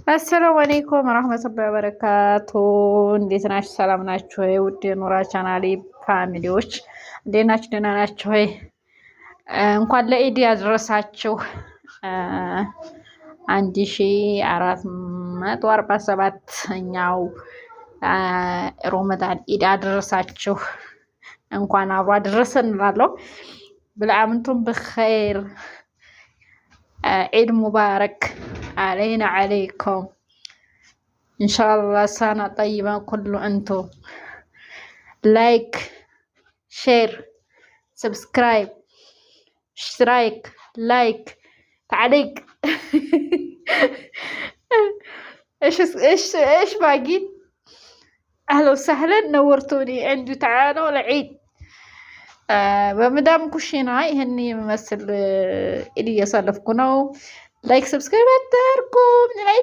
السلام عليكم ورحمة الله وبركاته። እንዴት ናችሁ? ሰላም ናችሁ ወይ? ውድ የኑራ ቻናሌ family ዎች እንዴት ናችሁ? ደህና ናችሁ ወይ? እንኳን ለኢድ ያደረሳችሁ። 1447ኛው ሮመዳን ኢድ አደረሳችሁ። እንኳን አብሮ አደረሰን እንላለሁ። كل عام وأنتم بخير። عيد مبارك علينا عليكم إن شاء الله سنة طيبة كل أنتو። like، share، subscribe، اشتراك، like، تعليق، ايش ايش ايش باقي؟ اهلا وسهلا، نورتوني عندي، تعالوا العيد። በመዳም ኩሽና ይህን የሚመስል ኢድ እያሳለፍኩ ነው። Like፣ subscribe አታርጉም።